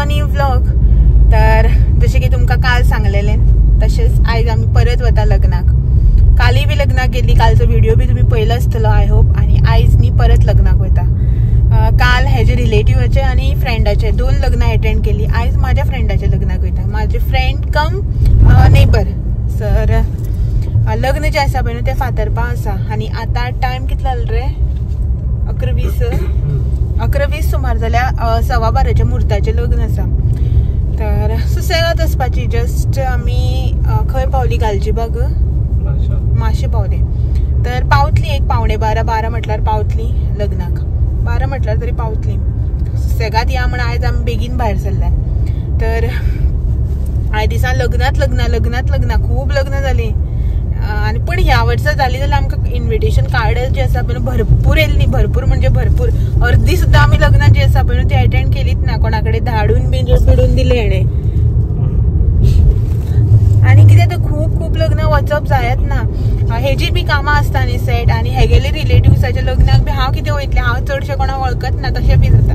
New vlog. तर जशें की तुमकां काल सांगलेलें तशेंच आयज आमी परत वता लग्नाक. कालय बी लग्नाक गेल्ली, कालचो व्हिडिओ बी तुमी पळयलो आसतलो I hope. आनी आयज न्ही परत लग्नाक वता. काल हेजे रिलेटिवाचे आनी फ्रेंडाचे दोन लग्नां एटेंड केली. आयज म्हाज्या फ्रेंडाच्या लग्नाक वयता. म्हाजे फ्रेंड कम नेबर. सर लग्न जें आसा पळय न्हू तें फातर्पा आसा. आनी आतां टायम कितलो जालो रे? 11:20 11:20 सुमार जाल्यार 12:15 मुहूर्ताचें लग्न आसा. तर सुसेगाद वचपाची. जस्ट आमी खंय पावली? गालजीबाग मातशें पावले. तर पावतली एक 11:45 12 म्हटल्यार पावतली लग्नाक. 12 म्हटल्यार तरी पावतली. सुसेगाद या म्हण आयज आमी बेगीन भायर सरल्या. तर आयज दिसा लग्नात लग्नां लग्नात लग्नां खूब लग्नां जालीं. आनी पूण ह्या वर्सा जाली जाल्यार आमकां इन्विटेशन कार्ड जे आसा पळय भरपूर येयल्ली. भरपूर म्हणजे भरपूर. अर्दी सुद्दां आमी लग्नां जी आसा पळय ती एटेंड केलीच ना. कोणा कडेन धाडून बीन बिडून दिलें हेणें. आनी कितें तर खूब खूब लग्नां वचप जायत ना. हेजी बी कामां आसता न्ही सेट. आनी हेगेले रिलेटिव्साच्या लग्नाक बी हांव कितें वयतलें, हांव चडशें कोणाक वळखत ना, तशें बी जाता.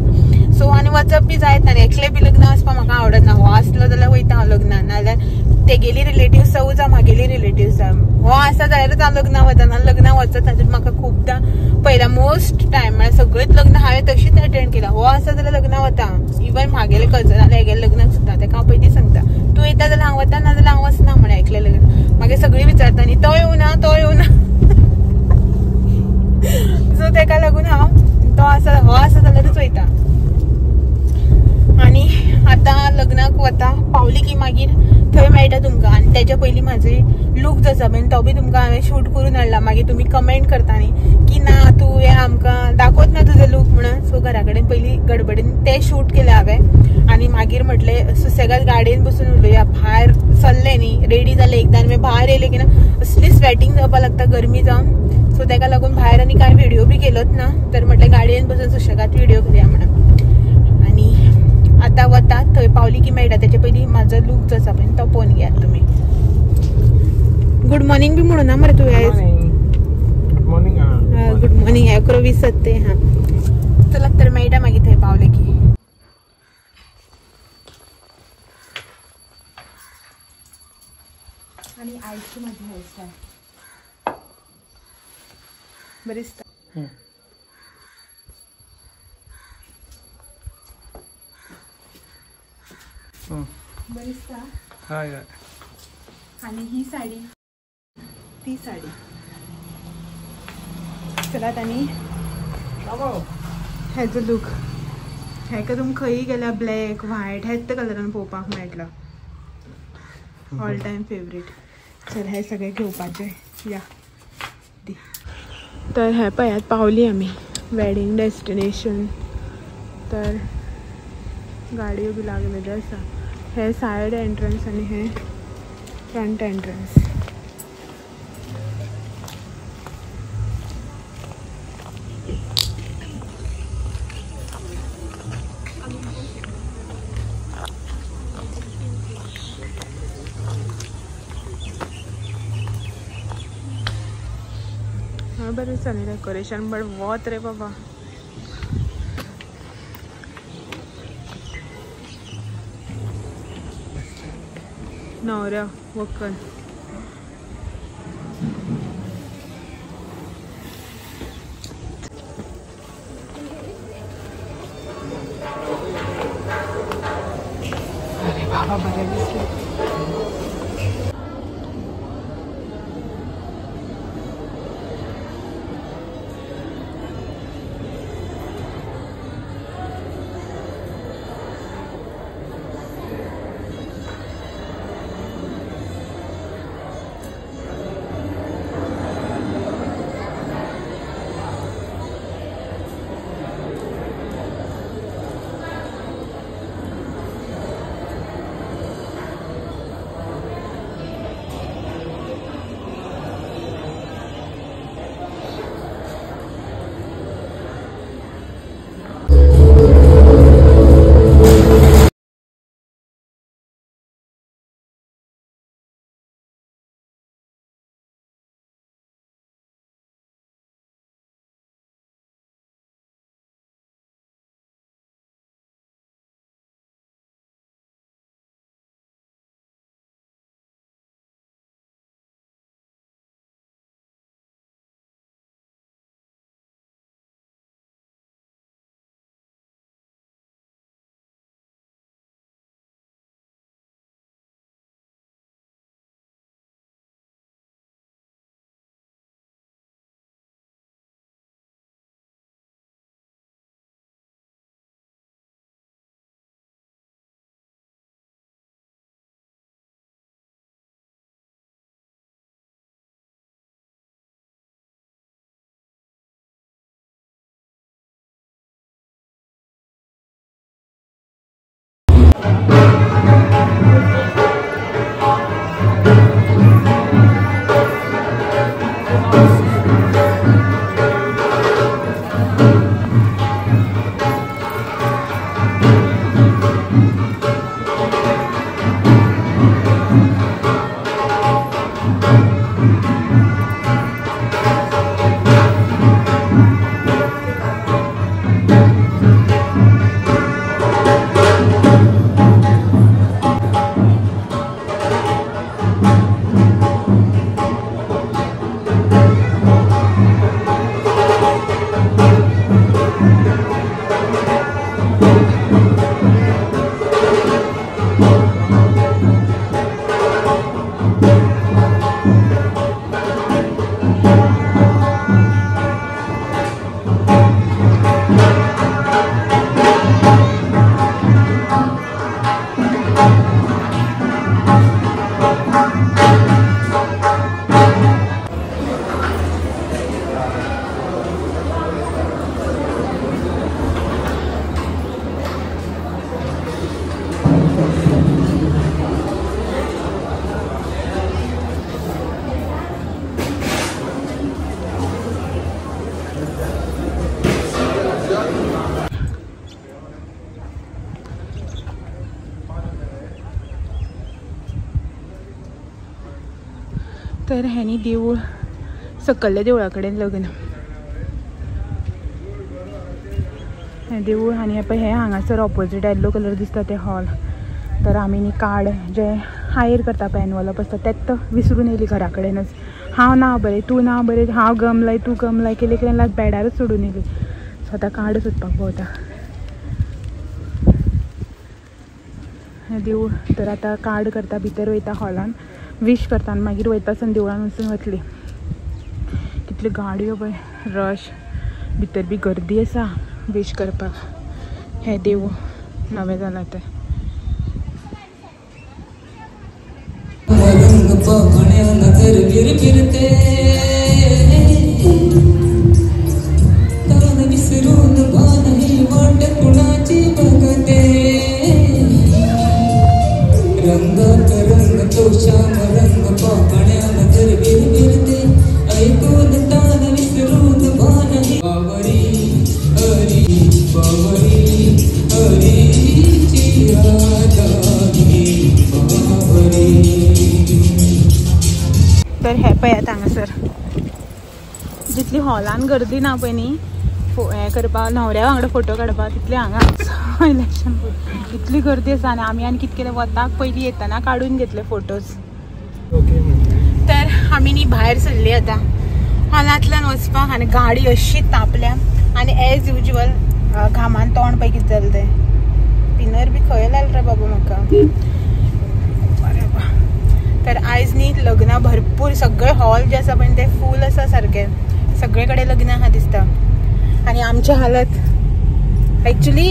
सो आनी वचप बी जायत ना. एकलें बी लग्न वचपाक म्हाका आवडना. हो आसलो जाल्यार वयता हांव लग्नाक, नाजाल्यार तेगेली रिलेटिव्स जावं जावं म्हागेली रिलेटिव्स जावं. हो आसा जाल्यारच हांव लग्नाक वता, ना लग्नाक वचत ना. म्हाका खुबदां पयला मोस्ट टायम म्हळ्यार सगळींच लग्नां हांवें तशीच एटेंड केलां. हो आसा जाल्यार लग्नाक वता. इवन म्हागेले कजन जाल्यार हेगेले लग्नाक सुद्दां तेका हांव पयलीं सांगता, तूं येता जाल्यार हांव वता, नाजाल्यार हांव वचना म्हळ्यार एकलें लग्न. मागीर सगळीं विचारता न्ही तो येवना तो येवना. सो तेका लागून हांव तो आसा हो आसा जाल्यारूच वयता. आनी आतां लग्नाक वता पावली की मागीर थंय मेळटा तुमकां. आनी तेच्या पयलीं म्हाजे लूक जो आसा पळय तो बी तुमकां हांवें शूट करून हाडला. मागीर तुमी कमेंट करता न्ही की ना तूं हें आमकां दाखोवच ना तुजो लूक म्हणून. सो घरा कडेन पयलीं गडबडीन तें शूट केलें हांवें. आनी मागीर म्हटलें सुसेगाद गाडयेन बसून उलोवया. भायर सरलें न्ही, रेडी जालें एकदां आनी मागीर भायर येयलें की ना असली स्वेटींग जावपाक लागता गरमी जावन. सो तेका लागून भायर आनी कांय व्हिडिओ बी केलोच ना. तर म्हटलें गाडयेन बसून सुसेगाद व्हिडिओ करया म्हणून. आनी आतां वता थंय पावली की मेळटा. तेचे पयलीं म्हाजो लूक जो आसा पळय तो पळोवन घेयात तुमी. गुड मॉर्निंग बी म्हणून ना मरे तुवें आयज? Good morning. Good morning. 11:20 जाता. हां चला तर मेळटा मागीर थंय पावले की. आनी आयची म्हाजी हेअरस्टायल बरी दिसता. बरी दिसता. हय हय. आनी ही साडी ती साडी. चलात. आनी हेजो लूक हेका तुमी खंयी गेल्यार ब्लॅक व्हायट हेच कलरान पळोवपाक मेळटलो. All time favourite. चल हे सगळें घेवपाचें या. तर हे पळयात पावली आमी वेडींग डेस्टिनेशन. तर गाडयो बी लागलेल्यो आसा. हे सायड एंट्रन्स आनी हे फ्रंट एंट्रन्स. हाँ बरें दिसता डेकोरेशन, बट वत रे बाबा. नवऱ्या वक्कल. अरे बाबा बरें दिसलें. तर हेनी देवूळ सकल्ल्या देवळा कडेन लग्न हें देवूळ आनी पळय हें हांगासर ऑपोजीट येल्लो कलर दिसता तें हॉल. तर आमी न्ही कार्ड जे हायर करता पळय एनवलप आसता तेत विसरून येयली घरा कडेनच. हांव ना बरें तूं ना बरें, हांव गम लाय तूं गम लाय केले केले लायक बेडारच सोडून येयली. सो आतां कार्ड सोदपाक भोंवता हें देवूळ. तर आतां कार्ड करता भितर वयता हॉलान विश करता आनी मागीर वयता सन देवळान वचून वतली. कितल्यो गाडयो पळय रश, भितर बी गर्दी आसा विश करपाक. हें देवूळ नवें जालां तें. रंगात रंग तो श्याम रंग पाहण्या नजर बिरबिरते ऐकून तान विसरून भान बावरी हरी बावरी हरीची राधा बावरी. तर हे पळयात हांगासर जितली हॉलान गर्दी ना पळय न्ही हें करपाक न्हवऱ्या वांगडा फोटो काडपाक तितली हांगा इलेक्शन इतली गर्दी आसा. आनी आमी आनी कितें केलें वताक पयलीं येतना काडून घेतले फोटोज. तर आमी न्ही भायर सरली आतां हॉलांतल्यान वचपाक आनी गाडी अशी तापल्या आनी एज युजल घामान तोंड पळय कितें जालें तें. पिनर बी खंय लायलें रे बाबा म्हाका. बरें तर आयज न्ही लग्नां भरपूर, सगळे हॉल जे आसा पळय ते फूल आसा सारके, सगळे कडेन लग्नां आहा दिसता. आनी आमचे हालत एक्चुली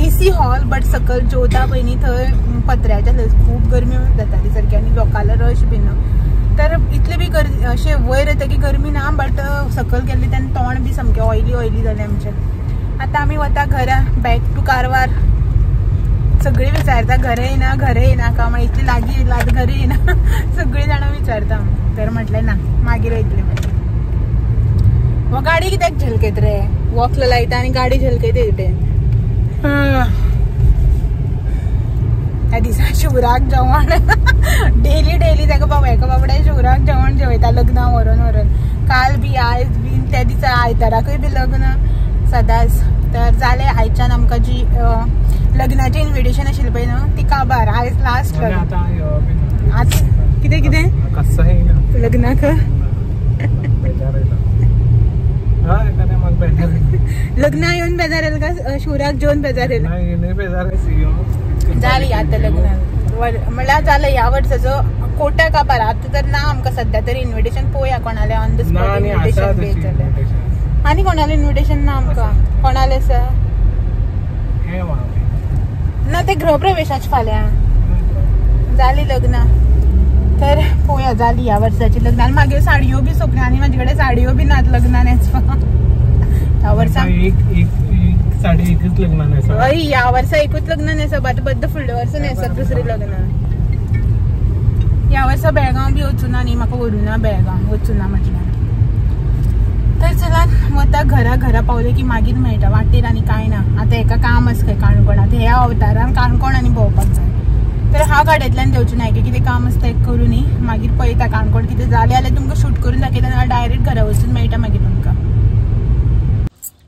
एसी हॉल बट सकयल जेवता पळय न्ही थंय पत्र्याच्या खूब गरमी जाताली सारकी आनी लोकांलो रश बी ना. तर इतली बी गर्दी अशें वयर येता की गरमी ना बट सकयल गेल्ली तेन्ना तोंड बी सामकें ऑयली ऑयली जालें आमचें. आतां आमी वता घरा बॅक टू कारवार. सगळीं विचारता घरा येना घरा येना का म्हण, इतली लागीं येयला आतां घरा येना सगळीं जाणां विचारता. तर म्हटलें ना मागीर वयतली. हो गाडी कित्याक झलकयत रे, वॉकला लायता आनी गाडी झलकयता इथे. त्या दिसा शिवराक जेवण डेली डेली ताका बाबा एका बाबड्या शिवराक जेवण जेवयता लग्नां व्हरून व्हरून. काल बी आयज बी त्या दिसा आयताराकूय बी लग्न सदांच. तर जालें आयच्यान आमकां जी लग्नाचें इन्विटेशन आशिल्लें पळय न्हू ती काबार. आयज लास्ट लग्न. आज कितें कितें लग्नाक लग्ना येवन बेजार येयला काय शिवराक जेवन बेजार येयला? जाली आतां लग्नाक म्हणल्यार जालें ह्या वर्साचो कोटा काबार. आतां तर ना आमकां सद्या तरी इन्विटेशन. पळोवया कोणालें ऑन the spot invitation बी जाल्यार. आनी कोणालें इन्विटेशन ना आमकां. कोणालें आसा ना ते गृहप्रवेशाच फाल्यां जाली लग्नां. तर पळोवया जाली ह्या वर्साची लग्नां. आनी मागीर साडयो बी सोंपल्यो आनी म्हाजे कडेन साडयो बी नात लग्नान येचपाक ह्या वर्सा. हय ह्या वर्सा एकूच लग्न न्हेसप आतां बद्द फुडल्या वर्सा न्हेसप दुसरें लग्न. ह्या वर्सा बेळगांव बी वचूना न्ही, म्हाका व्हरूना बेळगांव वचूना म्हटल्यार. तर चला वता घरा. घरा पावले की मागीर मेळटा वाटेर आनी कांय ना. आतां हेका काम आसा खंय काणकोण. आतां ह्या अवतारान काणकोण आनी भोंवपाक जाय. तर हांव गाडयेंतल्यान देंवचें ना, कितें काम आसता एक करूं न्ही, मागीर पळयता काणकोण कितें जालें जाल्यार तुमकां शूट करून दाखयता, नाल्यार डायरेक्ट घरा वचून मेळटा मागीर तुमकां.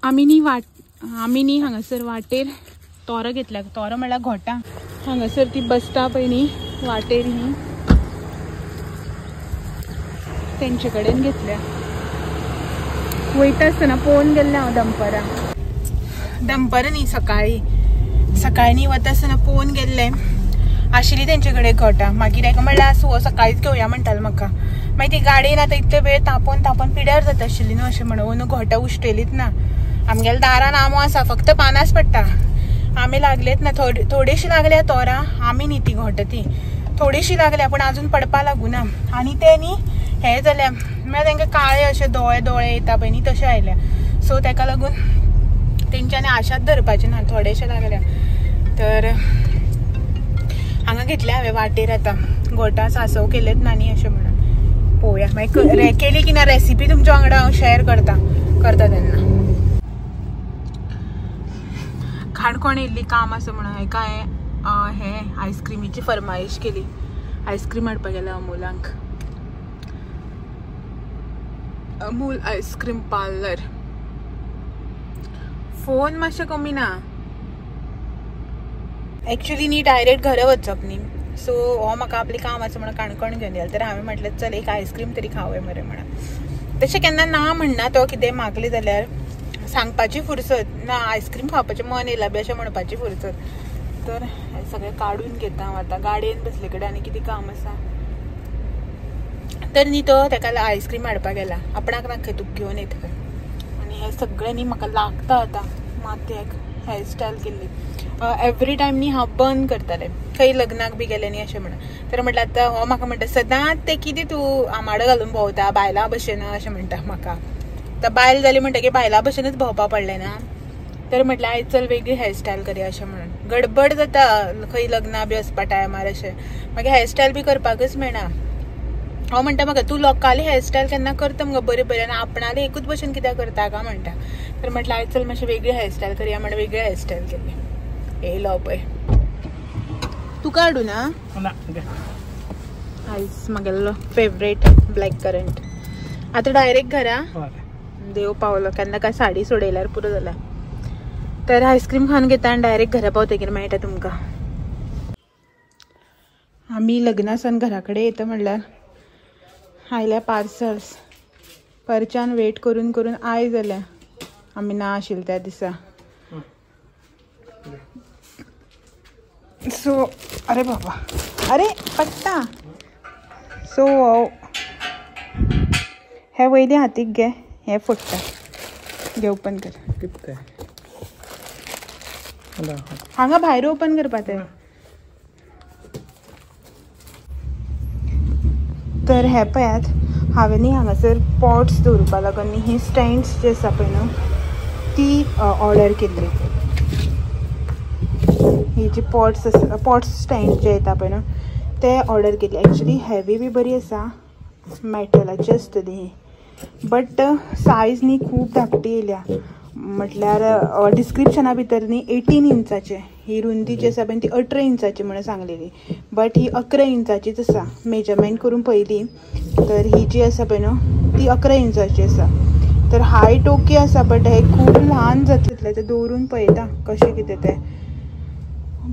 आमी न्ही हांगासर वाटेर तोरो घेतल्या, तोरो म्हळ्यार घोटां. हांगासर ती बसता पळय न्ही वाटेर, ही तेंचे कडेन घेतल्या. वयता आसतना पळोवन गेल्लें हांव दनपरां, दनपरां न्ही सकाळीं, सकाळीं न्ही वता आसतना पळोवन गेल्लें, आशिल्ली तेंचे कडेन घोटां. मागीर एका म्हणल्यार आसूं हो सकाळींच घेवया म्हणटालो म्हाका, मागीर ती गाडयेन आतां इतले वेळ तापोवन तापोवन पिड्यार जाता आशिल्ली न्हू अशें म्हणून न्हू घोटां उश्टेलीच ना. आमगेल्या दारान आंबो आसा, फक्त पानांच पडटा, आमे लागलेच ना, थोडेशी लागल्या तोरां, आमी न्ही ती घोटां ती थोडीशी लागल्या, पूण आजून पडपा लागूना. आनी ते न्ही हे जाल्या म्हळ्यार तांकां काळे अशे दोळे दोळे येता पळय न्ही तशें आयल्या, सो ताका लागून तेंच्यांनी आशाच धरपाची ना, थोडेशे लागल्या. तर हांगा घेतल्या हांवें वाटेर आतां घोटां सांसव केलेच ना न्ही अशें म्हणून, पळोवया मागीर केली की ना रेसिपी तुमच्या वांगडा हांव शेअर करता तेन्ना. काणकोण येयल्ली काम आसा म्हणून हेका हांवें हे आयस्क्रिमीची फरमाईश केली, आयस्क्रीम हाडपाक गेल्या अमूलांक, अमूल आयस्क्रीम पार्लर. फोन मातशें कमी ना एक्चुली न्ही, डायरेक्ट घरा वचप न्ही, सो हो म्हाका आपलें काम आसा म्हणून काणकोण घेवन गेलो. तर हांवें म्हटलें चल एक आयस्क्रीम तरी खावया मरे म्हणून. तशें केन्ना ना म्हणना तो, कितें मागलें जाल्यार सांगपाची फुरसत ना, आयस्क्रीम खावपाचें मन येयलां बी अशें म्हणपाची फुरसत. तर हें सगळें काडून घेता हांव आतां, गाडयेन बसले कडेन आनी कितें काम आसा. तर न्ही तो तेका आयस्क्रीम हाडपाक गेला, आपणाक नाका तूं घेवन येता खंय. आनी हें सगळें न्ही म्हाका लागता आतां माथ्याक, हेअरस्टायल केल्ली एवरी टायम न्ही हांव बंद करतालें खंय लग्नाक बी गेलें न्ही अशें म्हणून. तर म्हटल्यार आतां हो म्हाका म्हणटा सदांच तें कितें तूं आमाडो घालून भोंवता बायलां भशेन अशें म्हणटा म्हाका. आतां बायल जाली म्हणटकीर बायलां भशेनच भोंवपा पडलें ना, तर म्हटल्यार आयज चल वेगळी हेअरस्टायल करया अशें म्हणून. गडबड जाता खंय लग्नां बी वचपा टायमार अशें, मागीर हेअरस्टायल बी करपाकच मेळना. हांव म्हणटा म्हाका तूं लोकांली हेअरस्टायल केन्ना करता मुगो बरें बरें, आनी आपणाले एकूच भशेन कित्याक करता काय म्हणटा. तर म्हटल्यार आयज चल मातशें वेगळी हेअरस्टायल करया म्हणून वेगळी हेअरस्टायल केली. येयलो पळय तुका हाडूं ना आयज म्हागेलो फेवरेट ब्लॅक करंट. आतां डायरेक्ट घरा देव पावलो, केन्ना काय साडी सोडयल्यार पुरो जाला. तर आयस्क्रीम खावन घेता आनी डायरेक्ट घरा पावतकीर मेळटा तुमकां. आमी लग्ना सावन घरा कडेन येता म्हणल्यार आयल्या पार्सल्स, परच्यान वेट करून करून आयज जाल्या, आमी ना आशिल्ले त्या दिसा. सो अरे बाबा, अरे पडटा. सो हे वयले हातीक घे, हे फोडटा, घे ओपन कर. हांगा भायर ओपन करपा ते. तर हे पळयात हांवें न्ही हांगासर पॉट्स दवरुपा लागून न्ही ही स्टँड्स जे आसा पळय न्हू ती ऑर्डर केल्ली. ही जी पॉट्स आसा, पॉट्स स्टँड जे येता पळय न्हू ते ऑर्डर केल्ली. एक्चुली हेवी बी बरी आसा, मेटलाची आसतली ही, बट सायज न्ही खूब धाकटी येयल्या. म्हटल्यार डिस्क्रिप्शना भितर न्ही 18 इंचाचे, ही रुंदी जी आसा पळय ती 18 इंचाची म्हणून सांगलेली, बट he 11 इंचाचीच आसा. मेजरमेंट करून पळयली तर ही जी आसा पळय न्हू ती 11 इंचाची आसा. तर हायट ओके आसा, बट हे खूब ल्हान जातले ते दवरून पळयता कशें कितें तें.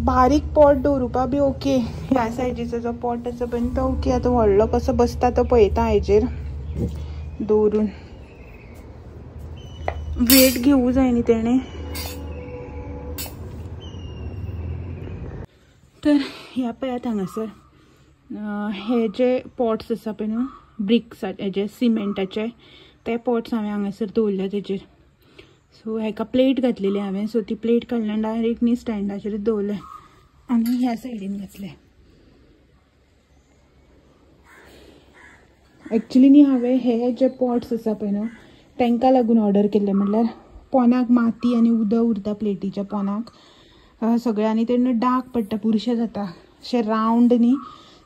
बारीक पॉट दवरुपा बी ओके, ह्या सायजीचो जो पॉट आसा पळय तो ओके. आतां व्हडलो कसो बसता तो पळयता हेजेर दवरून. वेट घेवूं जाय न्ही तेणें. तर ह्या पळयात हांगासर हे जे पॉट्स आसा पळय न्हू ब्रिक्स हेजे सिमेंटाचे, ते पॉट्स हांवें हांगासर दवरल्या तेजेर. सो हेका प्लेट घातलेली हांवें, सो ती प्लेट काडल्यान डायरेक्ट न्ही स्टँडाचेरूच दवरलें आनी ह्या सायडीन घातलें. एक्चुली न्ही हांवें हे जे पॉट्स आसा पळय न्हू तांकां लागून ऑर्डर केल्ले. म्हणल्यार पोनाक माती आनी उदक उरता प्लेटीच्या पोनाक सगळें, आनी तेन्ना डार्क पडटा, बुरशें जाता, अशें रावंड न्ही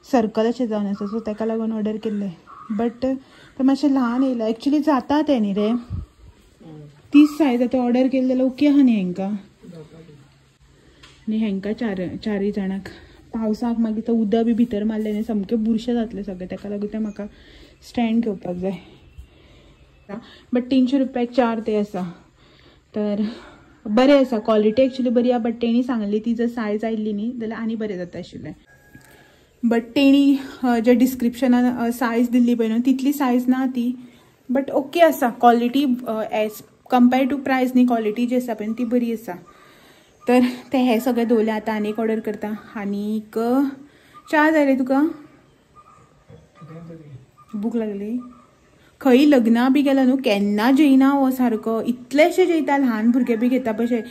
सर्कल अशें जावन आसा. सो ताका लागून ऑर्डर केल्लें, बट तें मातशें ल्हान येयलां. एक्चुली जाता तें न्ही रे, तीच सायज आतां ऑर्डर केल्लें जाल्यार ओके आहा न्ही हेंकां. आनी हेंकां चारय जाणांक पावसाक मागीर तो उदक बी भितर मारलें न्ही सामकें बुरशें जातलें सगळें, ताका लागून तें म्हाका स्टँड घेवपाक जाय. बट 300 रुपयाक 4 ते आसा, तर बरें आसा, क्वॉलिटी एक्चुली बरी आसा. बट तेणी सांगली ती जर सायज आयिल्ली न्ही जाल्यार आनी बरें जाता आशिल्लें. बट तेणी जे डिस्क्रिप्शनान सायज दिल्ली पळय न्हू तितली सायज ना ती, बट ओके आसा quality as compare to price न्ही, क्वॉलिटी जी आसा पळय ती बरी आसा. तर ते हे सगळे दवरले, आतां आनी एक ऑर्डर करता. आनीक च्या जाय रे तुका? भूक लागली? खंय लग्नां बी गेला न्हू केन्ना जेयना हो सारको, इतलेशे जेयता, ल्हान भुरगे बी घेता पशे.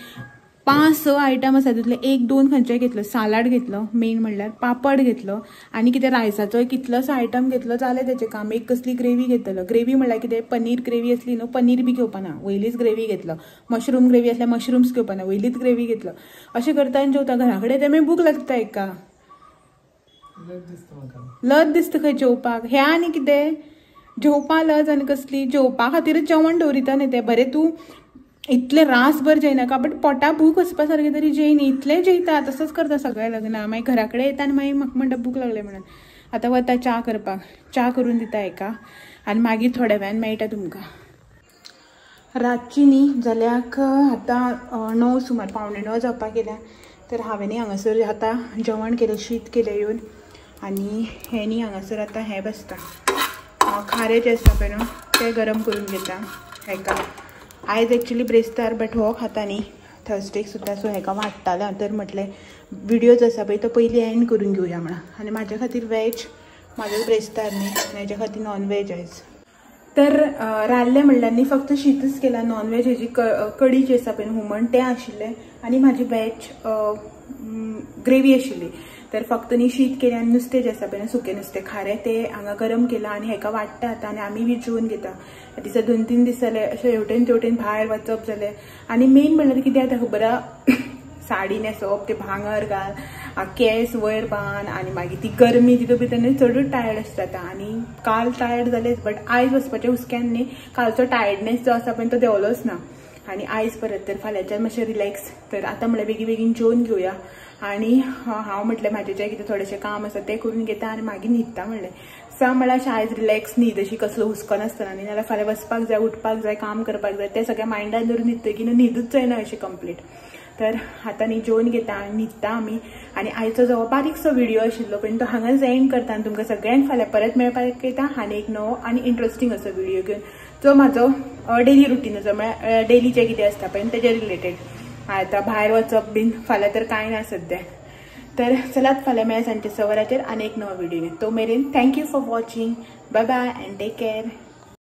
5-6 आयटम आसा तितले 1-2 खंयचे घेतलो, सालाड घेतलो मेन म्हणल्यार, पापड घेतलो आनी कितें रायसाचो कितलोसो आयटम घेतलो जालें तेचें काम. एक कसली ग्रेवी घेतलो, ग्रेवी म्हणल्यार कितें पनीर ग्रेवी आसली न्हू, पनीर बी घेवपा ना, वयलीच ग्रेवी घेतलो. मशरूम ग्रेवी आसल्यार मशरूम्स घेवपा ना, वयलीच ग्रेवी घेतलो. अशें करता आनी जेवता. घरा कडेन तें मागीर भूक लागता एका, लज दिसता खंय जेवपाक. हें आनी कितें जेवपा लज आनी कसली, जेवपा खातीरच जेवण दवरिता न्ही तें. बरें तूं इतलें रासभर जेयनाका बट पोटा भूक वचपा सारकें तरी जेय न्ही, इतलें जेयता. तसोच करता सगळें लग्नां, मागीर घरा कडेन येता आनी मागीर म्हाका म्हणटा भूक लागली म्हणून. आतां वता च्या करपाक, च्या करून दिता हेका आनी मागीर थोड्या वेळान मेळटा तुमकां. रातची न्ही जाल्यार आतां 9 सुमार 8:45 जावपाक गेल्या. तर हांवें न्ही हांगासर आतां जेवण केलें, शीत केलें येवन, आनी हें न्ही हांगासर आतां हें बसता खारें जें आसता पळय न्हू तें गरम करून घेता हेका. आयज एक्चुली ब्रेस्तार बट हो खाता न्ही थर्सडेक सुद्दां, सो हेका वाडटालें. तर म्हटलें विडियोज आसा पळय तो पयलीं एंड करून घेवया म्हणून. आनी म्हाज्या खातीर वेज, म्हाजो ब्रेस्तार न्ही, आनी हेज्या खातीर नॉन वेज आयज. तर रांदलें म्हणल्यार न्ही फक्त शीतच केलां, नॉन वेज हेजी कडी जी आसा पळय हुमण तें आशिल्लें आनी म्हाजी वेज ग्रेवी आशिल्ली. तर फक्त न्ही शीत केलें आनी नुस्तें जें आसा पळय सुकें नुस्तें खारें तें हांगा गरम केलां आनी हेका वाडटा आतां आनी आमी बी जेवन घेता. दिसा 2-3 दीस जाले अशें हेवटेन तेवटेन भायर वचप जालें. आनी मेन म्हणल्यार कितें जाता खबर आसा, साडी न्हेसप, ते भांगर घाल, केंस वयर बांद आनी मागीर ती गरमी तितून भितर न्ही चडूच टायर्ड आसता आतां. आनी काल टायर्ड जालें बट आयज वचपाच्या हुस्क्यान न्ही कालचो टायर्डनेस जो आसा पळय तो देंवलोच ना. आनी आयज परत तर फाल्यांच्यान मातशें रिलॅक्स. तर आतां म्हणल्यार बेगीन बेगीन जेवन घेवया आनी हांव म्हटलें म्हाजें जें कितें थोडेशें काम आसा तें करून घेता आनी मागीर न्हिदता म्हणलें. स म्हळ्यार अशें आयज रिलॅक्स न्हीद अशी कसलो हुस्को नासतना न्ही, नाल्यार फाल्यां वचपाक जाय, उठपाक जाय, काम करपाक जाय, तें सगळें मायंडान धरून न्हिदतकीर न्हू न्हिदूच जायना अशें कंप्लीट. तर आतां न्ही जेवन घेता आनी न्हिदता आमी. आनी आयचो जो बारीकसो विडियो आशिल्लो पळय तो हांगाच एंड करता आनी तुमकां सगळ्यांक फाल्यां परत मेळपाक येता आनी एक नवो आनी इंट्रस्टींग असो विडियो घेवन, जो म्हाजो डेली रुटीन आसा म्हळ्यार डेली जें कितें आसता पळय तेजे रिलेटेड. आतां भायर वचप बीन फाल्यां तर कांय ना सद्या. तर चलात फाल्यां मेळया सांजचे 6 वरांचेर आनी एक नवो विडियो घेवन. तो मेरेन thank you for watching, bye bye and take care.